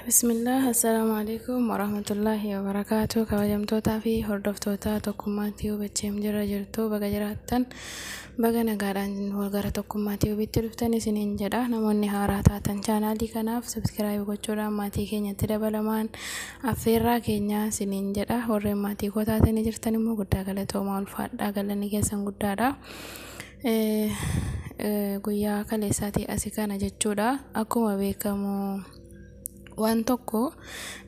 Bismillah, assalaamu alaikum warahmatullaahi wabarakaatu. Kabajamtootaa fi hordoftoota Tokkummaa Tube jira jirtu, baga jiraattan, baga nagaadhaan gara Tokkummaa Tubeitti dhuftan isiniin jedha. Namoonni haaraa taatan chaanaalii kanaaf subscribe gochuudhaan maatii keenyatti dabalamaan affeerraa keenya isiniin jedha. Warreen maatii koo taatanii jirtan immoo guddaa galatoomaa, ulfaadhaa, galanni keessan guddaadha. Guyyaa kaleessaatii asii kana jechuudha. Akkuma beekamu, waan tokko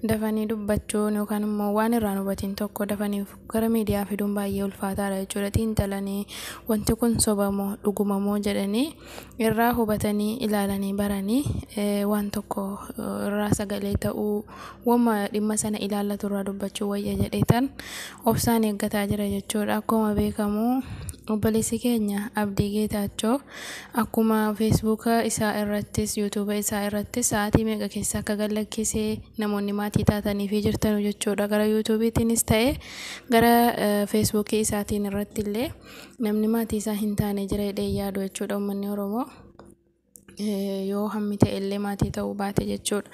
dafanii dubbachuun yookaan immoo waan irraa hubatiin tokko dafanii gara miidiyaa fiduun baay'ee ulfaataadha jechuudha. Xiinxalanii, wanti kun sobamoo dhugumamoo jedhanii irraa hubatanii, ilaalanii, baranii waan tokko irraa sagalee ta'uu, wama dhimma sana ilaallatu irraa dubbachuu wayya jedheetan obsaan eeggataa jira jechuudha. Akkuma beekamu, obboleessi keenya Abdii Geetaachoo akkuma Feesbuuka isaa irrattis, Yuutuuba isaa irrattis sa'aatii meeqa keessa akka gallakkisee namoonni maatii taatanii fi jirtanu jechuudha. Gara Yuutuubiitiinis ta'e gara Feesbuukii isaatiin irratti illee namni maatii isaa hin taane jira jedhee yaadu jechuudha, uummanni Oromoo. Yoo hammi ta'e illee maatii ta'uu baate jechuudha.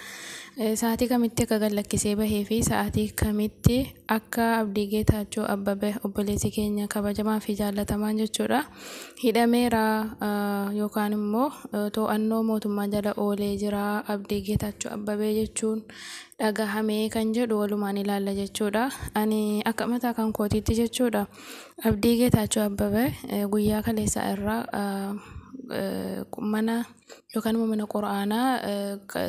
Sa'aatii kamitti akka gallakkisee bahee fi sa'aatii kamitti akka Abdii Geetaachoo Abbabee, obboleessi keenya kabajamaa fi jaallatamaan jechuudha, hidhameera yookaan immoo to'annoo mootummaa jala oolee jira Abdii Geetaachoo Abbabee jechuun dhagahamee kan jedhu walumaan ilaalla jechuudha. Ani akka mataa kan kootiitti jechuudha, Abdii Geetaachoo Abbabee guyyaa kaleessaa irraa mana yookaan immoo mana quraanaa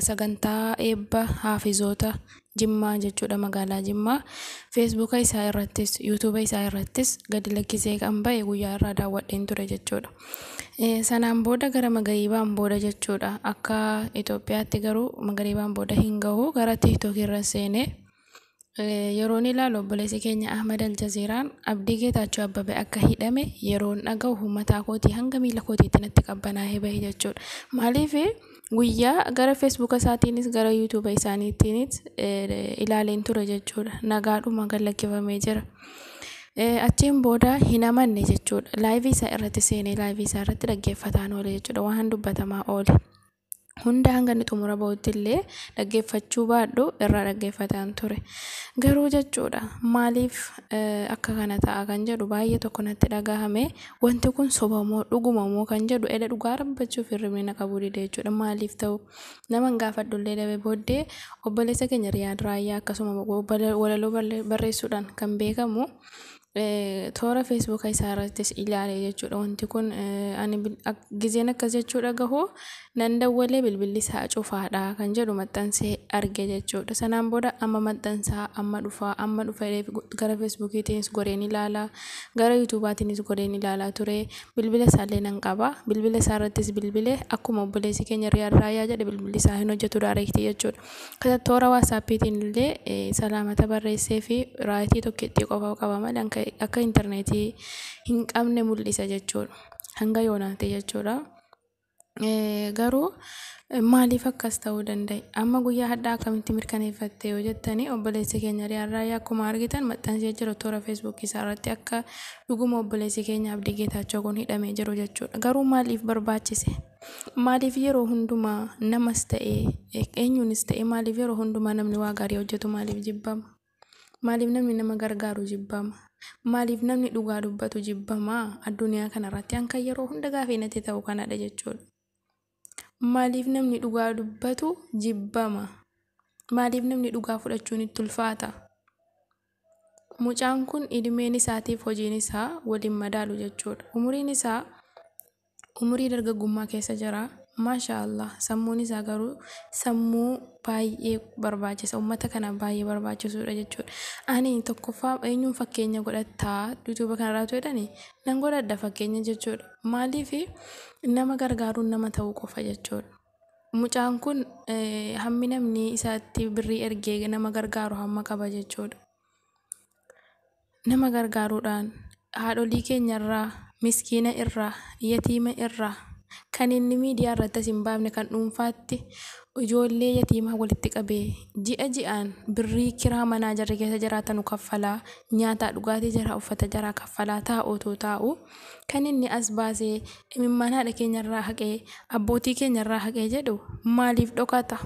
sagantaa eebba haafizoota Jimmaa jechuudha, magaalaa Jimmaa, Feesbuuka isaa irrattis Yuutuuba isaa irrattis gadi lakkisee kan bahe guyyaa irraa daawwadheen ture jechuudha. Sanaan booda gara magariibaan booda jechuudha. Akka Itoophiyaatti garuu magariibaan booda hin gahu, gara Tiiktookii irra seenee yeroon ilaalu, obboleessi keenya Ahmad Aljazeeraan Abdii Geetaachoo Abbabee akka hidhame yeroon dhagahu, mataa kootii hanga miila kootiitti natti qabbanaa'ee bahe jechuudha. Maaliif? Guyyaa gara Feesbuuka isaatiinis gara Yuutuuba isaaniitiinis ilaaleen ture jechuudha. Nagaadhuma gallakkifamee jira. Achiin booda hin amanne jechuudha. Laayivii isaa irratti seenee laayivii isaa irratti dhaggeeffataan oole jechuudha. Waan dubbatamaa oole hunda hanga inni xumura bahutti illee dhaggeeffachuu baadhu irraa dhaggeeffataan ture. Garuu jechuudha, maaliif akka kana ta'a kan jedhu baay'ee tokko natti dhagahame. Wanti kun sobamoo dhugumamoo kan jedhu, edha dhugaa rabbachuuf hirribni na qabuu dide jechuudha. Maaliif ta'u nama hin gaafadhullee dhabe. Booddee obboleessa keenya Riyaad Raayyaa, akkasuma walaloo barreessuudhaan kan beekamu, toora Feesbuuka isaa irrattis ilaale jechuudha. Wanti kun ani gizeen akkas jechuudha gahu nan dawwalee, bilbilli isaa cufaadha kan jedhu maxxansee arge jechuudha. Sanaan booda amma maxxansaa, amma dhufaa, amma dhufa, gara Feesbuukiitiinis goreen ilaalaa, gara Yuutuubaatiinis goreen ilaalaa ture. Bilbila isaallee nan qaba. Bilbila isaa irrattis bilbilee, akkuma obboleessi keenya Riyaad Raayyaa jedhe, bilbilli isaa hin hojjetu direct jechuudha. Toora Waasaappiitiin illee salaamata barreessee fi raayitii tokkittii qofa qaba malee akka intarneetii hin qabne mul'isa jechuudha. Hanga yoonaatti jechuudha. Garuu maaliif akkas ta'uu danda'e? Amma guyyaa hadhaa akkamitti mirkaneeffatte yoo jettanii, obboleessi keenya Riyaad Raayyaa akkuma argitan maxxansee jira toora Feesbuukii isaa irratti akka dhuguma obboleessi keenya Abdii Geetaachoo kun hidhamee jiru jechuudha. Garuu maaliif barbaachise? Maaliif yeroo hundumaa namas ta'e, eenyuunis ta'e, maaliif yeroo hundumaa namni waa gaarii hojjetu maaliif jibbama? Maaliif namni nama gargaaru jibbama? Maaliif namni dhugaa dubbatu jibbama? Addunyaa kanarratti hanka yeroo hunda gaafii natti ta'u kanadha jechuudha. Maaliif namni dhugaa dubbatu jibbama? Maaliif namni dhugaa fudhachuun itti ulfaata? Mucaan kun idmeen isaatiif hojiin isaa waliin madaalu jechuudha. Umuriin isaa umurii dargaggummaa keessa jira. Maasha Allah, sammuun isaa garuu sammuu baay'ee barbaachisa. Uummata kana baay'ee barbaachisuudha jechuudha. Ani tokkoffaa eenyuun fakkeenya godhattaa Yuutuuba kanarraatu jedhani nan godhadha fakkeenya jechuudha. Maaliif? Nama gargaaruun nama ta'uu qofa jechuudha. Mucaan kun hammi namni isaatti birrii ergee nama gargaaru hamma qaba jechuudha. Nama gargaaruudhaan haadholii keenyarraa, miskiina irraa, yatiima irraa, Kan inni miidiyaa irratti as hin baafne, kan dhuunfaatti ijoollee yatiimaa walitti qabee ji'a ji'aan birrii kiraa manaa jarri keessa jiraatanu kaffalaa, nyaataa dhugaatii jaraa, uffata jaraa kaffalaa taa'u otoo taa'u, kan inni as baasee imimmaan haadha keenyarraa haqee, abbootii keenyarraa haqee jedhu maaliif dhokata?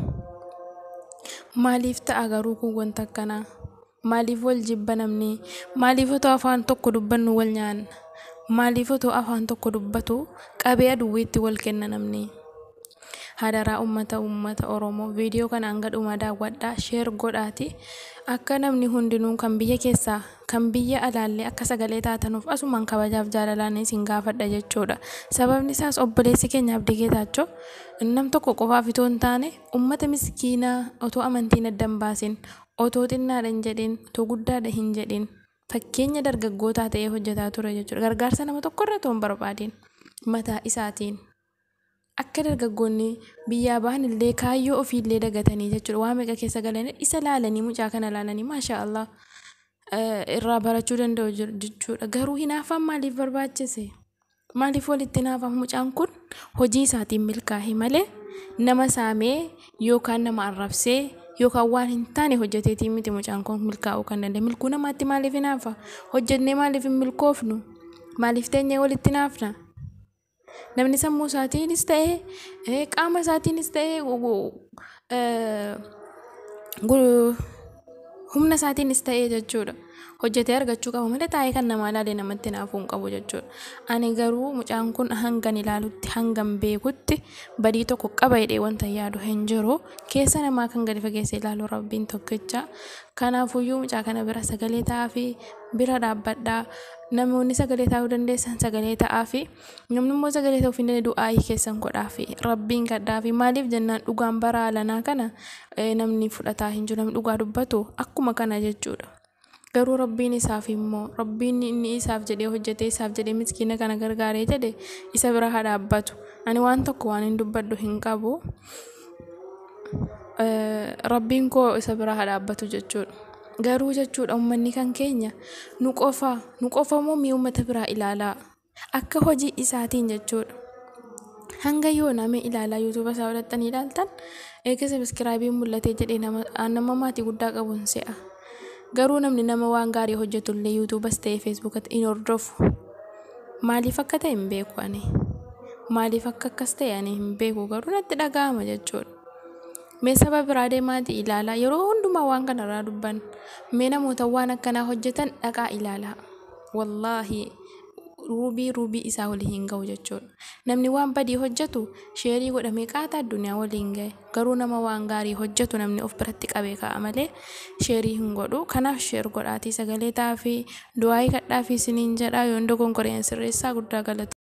Maaliif ta'a garuu kun wanta akkanaa? Maaliif wal jibba namni? Maaliif otoo afaan tokko dubbannu wal nyaanna? Maaliif otoo afaan tokko dubbatu qabee aduwwiitti wal kenna namni? Hadaraa ummata Oromoo, viidiyoo kana hanga dhumaa daawwadhaa, share godhaati. Akka namni hundinuu kan biyya keessaa kan biyya alaallee akka sagalee taatanuuf asumaan kabajaaf jaalalaan isin gaafadha jechuudha. Sababni isaas obboleessi keenya Abdii Geetaachoo nam tokko qofaaf itoo hin taane ummata miskiinaa otoo amantiin adda hin baasin, otoo xinnaadha hin jedhin, otoo guddaadha hin jedhin, fakkeenya dargaggootaa ta'ee hojjetaa ture jechuudha. Gargaarsa nama tokkorra otoo hin barbaadin mataa isaatiin. Akka dargaggoonni biyyaa bahan illee kaayyoo ofiillee dagatanii jechuudha. Waa meeqa keessa galanii isa laalanii, mucaa kana laalanii, maasha Allah, irraa barachuu danda'u jechuudha. Garuu hinaaffaan maaliif barbaachise? Maaliif walitti hinaafa? Mucaan kun hojii isaatiin milkaa'e malee nama saamee yookaan nama arrabsee yookaan waan hin taane hojjeteetiin miti mucaan kun milkaa'uu kan danda'e. Milkuu namaatti maaliif hinaafa? Hojjennee maaliif hin milkoofnu? Maaliif teenyee walitti hinaafna? Namni sammuu isaatiinis ta'ee qaama isaatiinis ta'ee humna isaatiinis ta'ee jechuudha. Hojjetee argachuu qaba malee taa'ee kan namaa ilaalee namatti hinaafuu hin qabu jechuudha. Ani garuu mucaan kun hangan ilaalutti, hangan beekutti badii tokko qaba jedhee wanta yaadu hin jiru. Keessa namaa kan gadi fageessee ilaalu Rabbiin tokkicha. Kanaafuyyuu mucaa kana bira sagalee ta'aafi, bira dhaabbadhaa. Namoonni sagalee ta'uu dandeessan sagalee ta'aafi. Namni immoo sagalee ta'uuf hin dandeenye du'aayii keessan godhaafi. Rabbiin kadhaafi. Maaliif jennaan dhugaan bara alanaa kana namni fudhataa hin jiru. Namni dhugaa dubbatu akkuma kana jechuudha. Garuu Rabbiin isaaf immoo, Rabbiin inni isaaf jedhee hojjetee, isaaf jedhee miskiina kana gargaaree jedhe isa bira haa dhaabbatu. Ani waan tokko waan hin dubbadhu hin qabu. Rabbiin koo isa bira haa dhaabbatu jechuudha. Garuu jechuudha uummanni kan keenya nu qofa moo mi'a uummata biraa ilaalaa? Akka hojii isaatiin jechuudha. Hanga yoona mee ilaalaa yuutuuba isaa godhattanii ilaaltan eega sabiskiraayibiin mul'atee jedhee nama maatii guddaa qabuun se'a. Garuu namni nama waan gaarii hojjetullee yuutuubas ta'ee feesbuukatti hin hordofu. Maaliif akka ta'e hin beeku ani. Maaliif akka akkas ta'e ani hin beeku, garuu natti dhaga'ama jechuudha. Mee saba biraa deemaatii ilaalaa, yeroo hundumaa waan kanarraa dubban. Mee namoota waan akkanaa hojjetan dhaqaa ilaalaa. Wallaahi ruubii isaa waliin hin ga'u jechuudha. Namni waan badii hojjetu sheerii godhamee qaataa addunyaa waliin ga'e. Garuu nama waan gaarii hojjetu namni of biratti qabee kaa'a malee sheerii hin godhu. Kanaaf sheer godhaatii sagalee ta'aafi du'aayii kadhaafi isiniin jedhaa. Yoon dogongoreen sirreessaa, guddaa galata.